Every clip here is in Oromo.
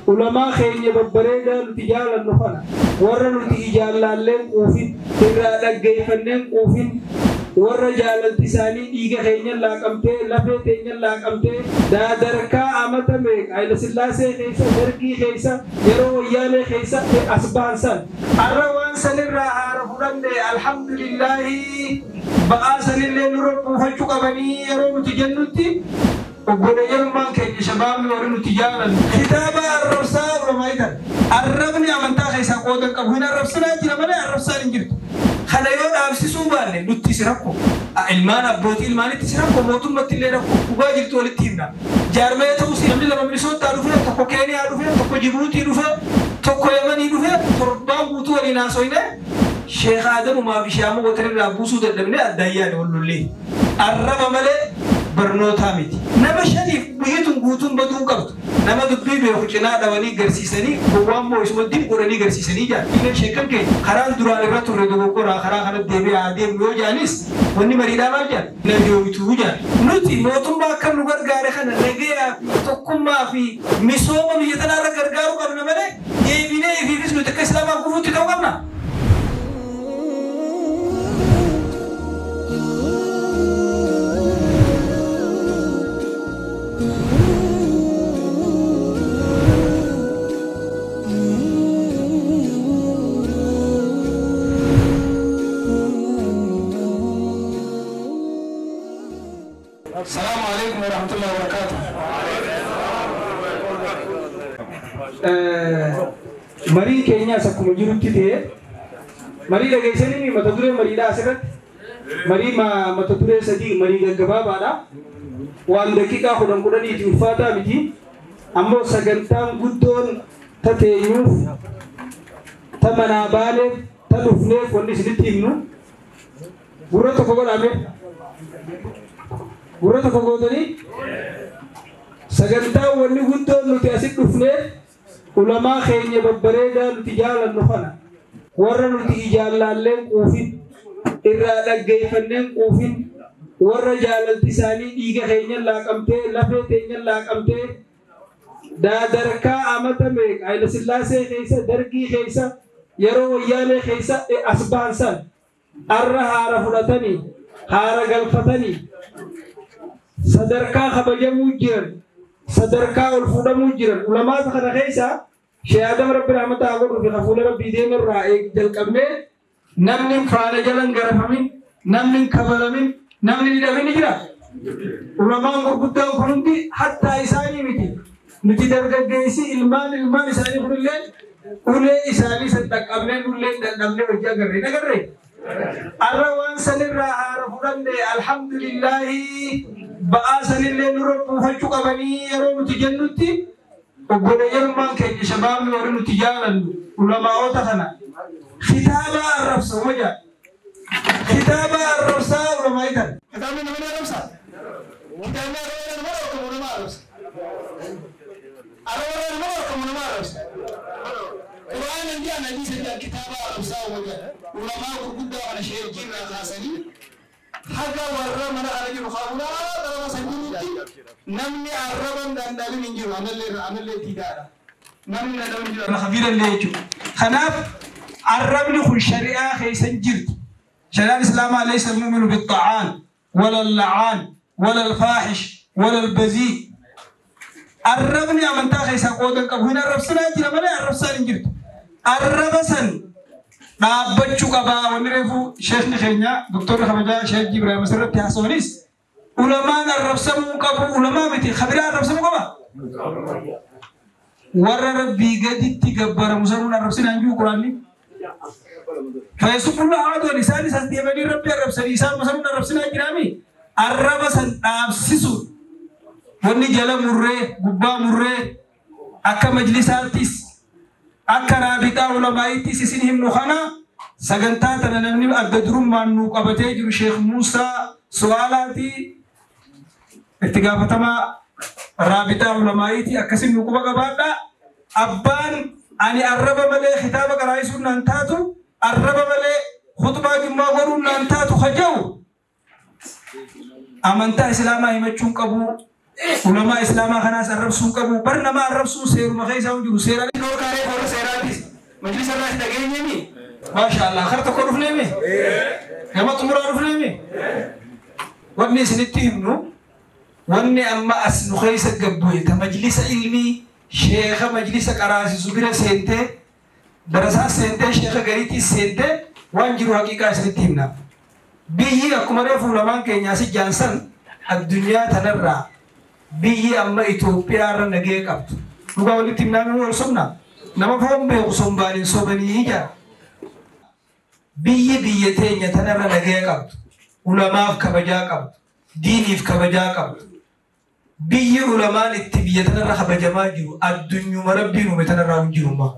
Ulamaa keenya babbareedaa nuti jaalannu kana warra nuti ijaallalleen quufin irraa dhaggeeffanneen quufin warra jaalalti isaanii dhiiga keenya laaqamtee lafee teenya laaqamtee daadarkaa amata meeqa Hayila Sillaasee keessa Dargii keessa yeroo Wayyaalee keessa as bahan san arra waan sanirraa haara fudhanne alhamdulillaahi ba'aa sanillee nurra buufachuu qabanii yeroo nuti jennutti obboleeyyummaan keenya shabaabni warri nuti jaalannu kitaaba arrabsaa ulamaa itan arrabni amantaa keessaa qooda qabu hin arrabsinaa jira malee arrabsaan hin jirtu. Kana yoo dhaabsisuu baanne nutti si rakko ilmaan abbootii ilmaanitti si rakko mootummatti illee rakko dhugaa jirtu walitti himna. Jaarmee ta'us namni lama Minisootaa dhufee tokko Keeniyaa dhufee tokko Jibuutii dhufee tokko Yemanii dhufee torbaan guutuu waliin haasoyne Sheekh Adamumaa fi Sheekh Watarrirraa buusuu dadhabnee addaan yaane wallollee. Arraba malee barnootaa miti. Nama shaniif biyyi guutuun baduu qabdu. Nama dubbii beeku cinaa dhabanii garsiisanii gowwaan moo isuma dib godhanii garsiisanii jaan. Illee sheekan keenya karaan duraan irra turre dogoggoraa karaa kana deebi'ee adeemu yoo jaanis wanni mariidhaa maal jaan? Nagayootuu jaan. Nuti mootummaa akka nu gargaare kana nagayaa fi tokkummaa fi misooma biyya tanaarra gargaaruu qabna malee deebinee ifiifis nuti akka islaamaa gufuutti ta'uu qabna. السلام عليكم ورحمة الله وبركاته. Marii keenyaas akkuma jirutti ta'e marii dhageessanii mata duree mariidhaa asirratti marii mata duree sadii marii gaggabaabaadha. Waan daqiiqaa 10 10 ulfaataa miti. Ammoo sagantaan guddoon tateenyuuf ta manaa baaneef ta dhufneef wanni isinitti himnu gurra tokko godhame. Gurra tokko gootanii sagantaan wanni guddoon nuti asitti dhufneef ulamaa keenya babbareedaa nuti jaalannu kana warra nuti ijaallalleen quufin irraa dhaggeeffanneen quufin warra jaalalti isaanii dhiiga keenya laaqamtee lafee teenya laaqamtee daadarkaa amata meeqa Hayila Sillaasee keessa Dargii keessa yeroo Wayyaalee keessa as bahan san arra haara fudhatanii haara galfatanii sadarkaa kabajamuu jiran sadarkaa ol fuudhamuu jiran ulamaata kana keessa Sheekh Adam Rabbi rahmata haa godhuu fi hafuula Rabbii deemarraa jalqabnee namni faana jalan garafamin namni kabalamin namni hidhamin ni jira. Ulamaan gurguddaan kun hundi hattaa isaanii miti. Nuti dargaggeessi ilmaan ilmaan isaanii kunillee ulee isaanii san dhaqqabnee nullee dadhabnee hojii agarree agarree. Arra waan sanirraa haara fudhanne alhamdulillaahi ba'aa sanillee nurra buufachuu qabanii yeroo nuti jennutti obboleeyyummaan keenya shabaabni warri nuti jaalannu ulamaa'ota kana kitaaba arrabsa wajaa kitaaba arrabsaa ulamaa itan. Kitaabni nama ni arrabsa? Kitaabni arrabsa nama dhorkamu nama arrabsa. Arraba nama dhorkamu nama arrabsa. Qur'aan hin jaan hadiisa jaan kitaaba arrabsaa wajaa ulamaa gurguddaa kana sheekii irraa kaasanii haga warra mana kana jiru kaabulaa daraba sanyiitti namni arraban danda'in hin jiru anallee tiidaadha. Namni danda'in hin jiru. Khabiira illee jechuudha. Kanaaf arrabni kun shari'aa keessa hin jirtu. Shari'aan Islaamaa laysa al-mu'minu bit-ta'aan wala al-la'aan wala al-faahish wala al-bazii. Arrabni amantaa keessaa qooda hin qabu. Hin arrabsinaa jira malee arrabsaan hin jirtu. Arraba san dhaabbachuu qabaa. Wanni reefu sheekni keenya Doktorri kabajaa Sheekh Ibrahim asirratti haasawanis ulamaan arrabsamuu qabu ulamaa miti kabiraa arrabsamuu qaba. Warra Rabbii gaditti gabbaramu sanuun arrabsinaa hin jiru Quraanni. Fayyasuqullaa haadoon isaanis as deemanii Rabbii arrabsanii isaan sanuun arrabsinaa jiraami. Arraba san dhaabsisu wanni jala murree gubbaa murree akka majlisaattis akka raabixaa ulamaa'ittis isin himnu kana sagantaa tana namni adda durummaan nuu qabatee jiru Sheekh Muusaa Su'aalaati itti gaafatamaa raabixaa ulamaa'iiti akkasin nuu quba qabaadha. Abbaan ani arraba malee kitaaba qaraa'isuun naan taatu arraba malee khutbaa jummaa godhuun naan taatu haja'u amantaa islaamaa himachuun qabu. Ulamaa islaamaa kanaas arrabsuu qabu. Bar nama arrabsuun seeruma keessa hin jiru. Seera Kaaree warra seeraatis majlisa irraa si dhageenyeemi. Maasha Allah kara tokko dhufneemi. Gama xumuraa dhufneemi. Wanni isinitti himnu wanni amma as nu keessa gabbu'e ta majlisa ilmii sheeka majlisa qaraasisu bira seentee darasaa seentee sheeka gariitii seentee waan jiru haqiiqaa isinitti himna. Biyyi akkuma reefu ulamaan keenyaa si jaansan addunyaa tanarraa biyyi amma Itoophiyaa irra nagee qabdu. Dhugaa walitti himnaa nu wal sobna. Nama foon beeku sombaaniin sobanii jira. Biyyi biyya teenya tanarra nagee qabdu. Ulamaaf kabajaa qabdu. Diiniif kabajaa qabdu. Biyyi ulamaan itti biyya tanarra kabajamaa jiru addunyuma rabbiin uume tanarraa hin jiruma.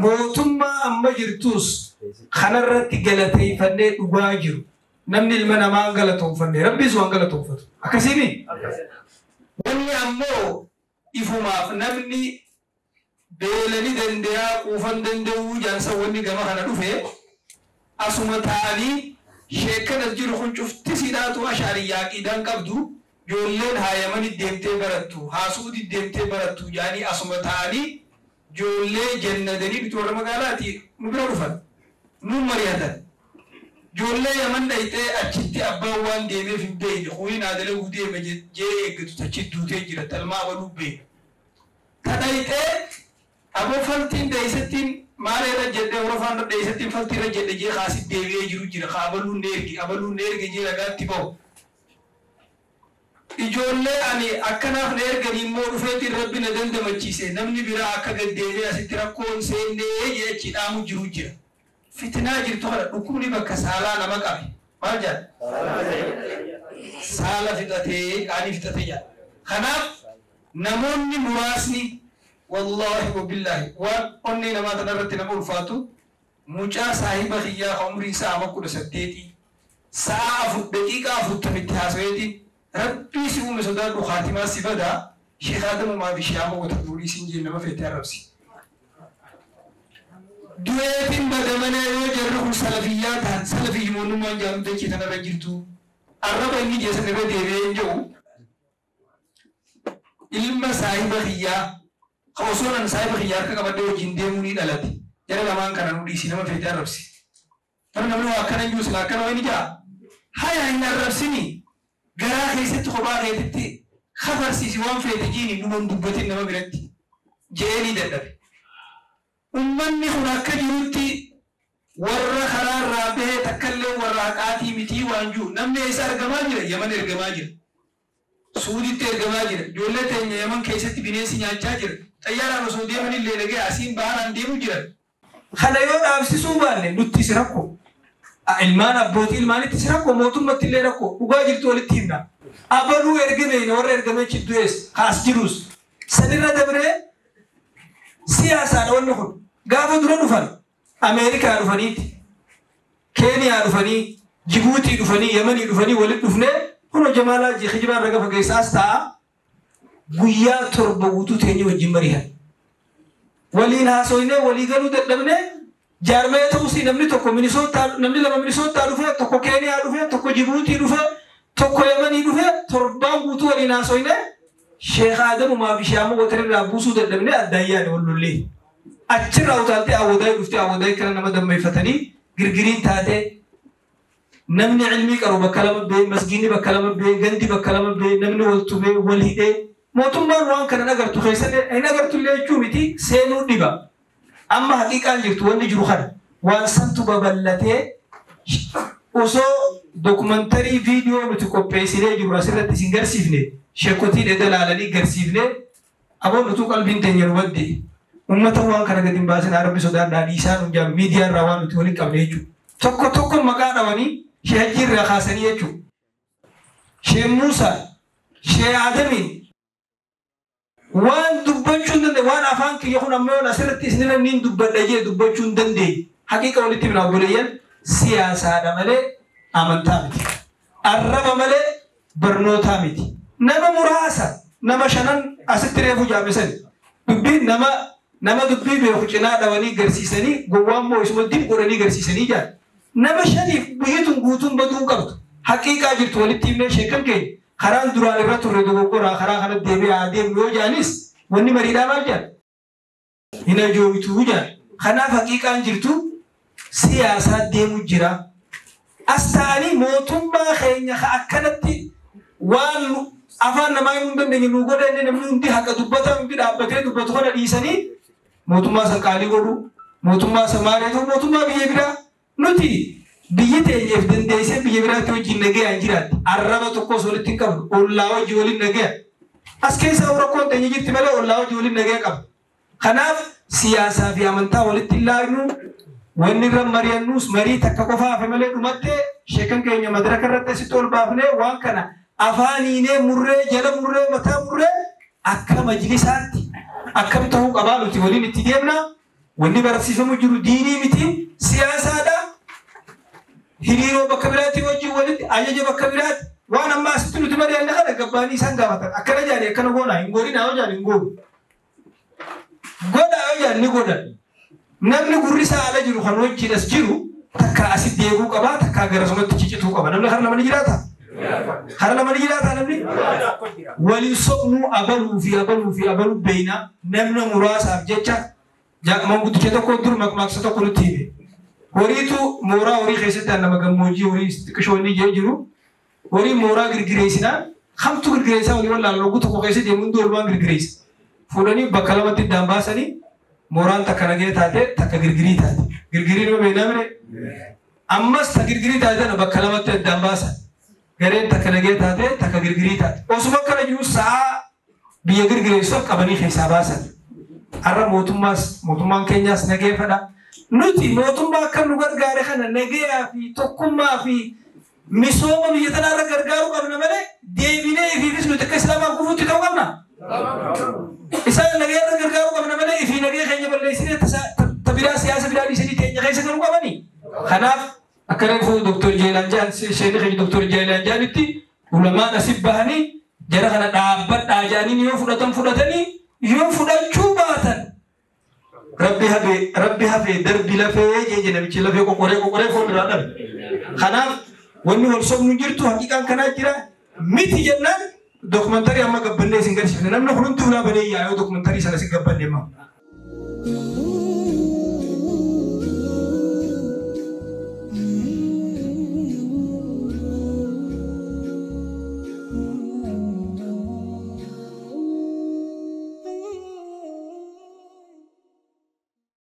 Mootummaa amma jirtus kanarratti galateeffannee dhugaa jiru. Namni ilma namaa hin galatoonfanne rabbiis waan galatoonfatu. Akkasiimi? Wanni ammoo ifumaaf namni beelani dandeeyaa quufan danda'uu jaansa wanni gama kana dhufe asuma ta'anii sheekan as jiru kun cufti siidhaatu ashaariyyaa aqiidaan qabdu ijoolleen haayamani deemtee barattu haasuudii deemtee barattu jaanii asuma ta'anii ijoollee jannadanii nuti warra magaalaati nu bira dhufan nu mari'atan. Ijoollee Yaman dhayxee achitti abbaan waan deemeef hin beekne kuyin aadalee deeme jee eeggatu achitti duutee jira talmaa abaluu beeka. Ta dhayxee aboo faltiin dheessattiin maal irra jedhee horofaan dheessattiin faltii irra jedhe jee kaasi deebi'ee jiru jira ka abaluun erge abaluun erge jee ragaatti ba'u. Ijoollee ani akkanaaf na erganii immoo dhufeetiin rabbi na dandamachiise namni biraa akka gad deebi'ee asitti rakkoon seennee jee achi dhaamu jiru jira. Fitinaa jirtu kana dhukkubni bakka saalaa nama qabe maal jedha? Saala fixatee qaanii fixatee jedha. Kanaaf namoonni muraasni wallaahi wabillaahi waan onnee namaa tanarratti nama ulfaatu mucaa saahiba kiyyaa ka umriin isaa amma 18 sa'a 4 daqiiqaa 40 haasaweetiin rabbii si uume sodaadhu kaatimaa si badaa sheekh Adamumaa fi sheekh Amma Wata Durii siin jee nama feetee arrabsi. Du'eetiin badamanii yoo jarri kun salafiyyaa ta'an salafiyyummaan jaallu dachee tanarra jirtu arraba inni jeessan irra deebi'ee hin jiru ilma saahiba kiyyaa ka osoo nan saahiba kiyyaa harka qabadhee wajjin deemuu ni dhalate jara lamaan kana nu dhiisi nama feetee arrabsi. Bara namni waa akkana hin jiru sila akkana wayini jaa haya hin arrabsini garaa keessatti kophaa keetitti kafarsiisi waan feete jiini numa hin dubbatin nama biratti je'ee ni dadhabe. Ummanni kun akka jirutti warra karaa irraa bahee takkallee warra haqaatii mitii waan jiru namni eessa argamaa jira? Yaman ergamaa jira. Suuditti ergamaa jira. Ijoollee teenya Yaman keessatti bineensi nyaachaa jira. Xayyaaraan osoo deeman illee dhagee asiin baharaan deemu jiran. Kana yoo dhaabsisuu baanne nutti si rakkoo. Ilmaan abbootii ilmaanitti si rakkoo mootummatti illee rakkoo dhugaa jirtu walitti himna. Abaluu ergame warra ergamee chiddu'ees kaas jirus. Sanirra dabree siyaasaadha wanni kun. Gaafa dura dhufan Ameerikaa dhufaniiti, Keeniyaa dhufanii, Jibuutii dhufanii, Yemanii dhufanii walitti dhufnee kunoo Jamaalaa Kijibaa irra gafa keessaas ta'a guyyaa 7 guutuu teenyee wajjin mari'an. Waliin haasoynee walii galuu dadhabnee jaarmee ta'uusii namni tokko Minisootaa namni lama Minisootaa dhufee tokko Keeniyaa dhufee tokko Jibuutii dhufee tokko Yemanii dhufee 7 guutuu waliin haasoynee Sheekh Adamumaa fi Sheekh Amma Watar irraa buusuu dadhabnee addaan yaane wal lollee. Achirraa utaaltee awwadaa dhuftee awwadaa kana nama dammeeffatanii girgiriin taatee namni ilmii qaru bakka lama ba'ee masgiinni bakka lama ba'ee gandi bakka lama ba'ee namni wal tumee wal hidhee mootummaan waan kana hin agartu keessallee hin agartu illee jechuu miti seenuu dhiba. Amma haqiiqaan jirtu wanni jiru kana waan santu babal'atee osoo dokumantarii viidiyoo nuti qopheessinee jiru asirratti isin garsiifne sheekotiin edda laalanii garsiifne aboon utuu qalbiin teenya nu badde ummata waan kana gadi hin baasin rabbi sodaadhaa dhiisaa nuun jaan miidiyaa irraa waan nuti waliin qabne jechuudha. Tokko tokko maqaa dhawanii Sheekh Hajjii irraa kaasanii jechuudha. Sheekh Muusaa, Sheekh Adamiin waan dubbachuu hin dandeenye waan afaan kiyya kun ammoo asirratti isinirra niin dubbadha jee dubbachuu hin dandeenye. Haqiiqa walitti himna obboleeyyan siyaasaadha malee amantaa miti. Arraba malee barnootaa miti. Nama muraasa nama 5 asitti reefu jaamisan dubbiin nama dubbii beeku cinaa dhawanii garsiisanii gowwaan moo isuma dib godhanii garsiisanii jaan. Nama 5 biyyi tun guutuun baduu qabdu. Haqiiqaa jirtu walitti himnee sheekan keenya Karaan duraan irra turre dogoggoraa karaa kana deebi'ee haa deemnu yoo jedhanis wanni mariidhaa maal jedhan? Hin ajoo'itu jedhan. Kanaaf haqiiqaan jirtu siyaasaa deemu jira. As ta'anii mootummaa keenya akkanatti waan afaan namaa himuu hin dandeenye nu godhanne namni hundi haqa dubbataa hundi dhaabbatee dubbatu kana dhiisanii mootummaa san qaalii godhu, mootummaa san maaliitu mootummaa biyya biraa nuti biyyi teenyeef dandeessee biyya biraatti wajjin nagayaan jiraatti. Arraba tokkos walitti hin qabnu, ollaa wajjin waliin nagaya. As keessaa rakkoon teenya jirti malee ollaa wajjin waliin nagaya qabna. Kanaaf siyaasaa fi amantaa walitti hin laaqnu. Wanni irra mari'annus marii takka qofa hafe malee dhumattee sheekan keenya madaraka irratti asitti ol baafnee waan kana afaaniinee murree jala murree mataa murree akka majlisaatti akkam ta'uu qabaa nuti waliin itti deemna. Wanni barsiifamu jiru diinii miti siyaasaadha. Hiriiroo bakka biraatti wajjin walitti ajaja bakka biraatti waan amma asitti nuti mari'anne kana gabbaanii isaan gaafatan akkana jaani akkana goonaa hin godhinaa yoo jaani hin goonu. Godhaa yoo jaani ni godhan. Namni gurri isaa ala jiru kan wajjin as jiru takka asitti deebi'uu qaba takka garasumatti ciccituu qaba. Namni kana nama ni jiraata? Kana nama ni jiraata namni? Waliin sobnuu abaluu fi abaluu fi abaluu beeyna namni muraasaaf jecha manguddicha tokko dur maqmaaqsa tokko nutti hime. Horiitu mooraa horii keessatti nama gammoojjii horii xiqqishoo inni jee jiru horii mooraa girgireessinaa hamtu girgireessaa walii wallaan logguu tokko keessa deemu hundi oolmaan girgireessa. Fuudhanii bakka lamatti iddaan baasanii mooraan takka nagee taate takka girgirii taate. Girgiriin yoo beeknaa mire ammas ta girgirii taate tana bakka lamatti addaan baasan. Gareen takka nagee taate takka girgirii taate. Osuma akkana jiru sa'aa biyya girgireessu qabanii keessaa baasan. Har'a mootummaas mootummaan keenyaas nageeffadha. Nuti mootummaa akka nu gargaare kana nagayaa fi tokkummaa fi misooma biyya tanaarra gargaaruu qabna malee deebinee ifiifis nuti akka islaamaan kufuutti ta'uu qabna. Isaan nagayaa irra gargaaruu qabna malee ifii nagaya keenya balleessinee ta biraa siyaasa biraa dhiisanii teenya keessa galuu qabani. Kanaaf akka reefu Dr. Jeelaan Jaan sheekni keenya Dr. Jeelaan Jaanitti ulamaan asii bahanii jara kana dhaabbadhaa jedhanii yoo fudhatan fudhatanii yoo fudhachuu baatan Rabbi hafee darbi lafee jee namichi lafee qoqqoree qoqqoree foon irraa dhabe. Kanaaf wanni wal sobnu jirtu haqiiqaan kanaa jira miti jennaan dokumantarii amma gabbannee isin garsiifne namni kun hundi ulaa banee yaa'ee dokumantarii sana isin gabbanne amma.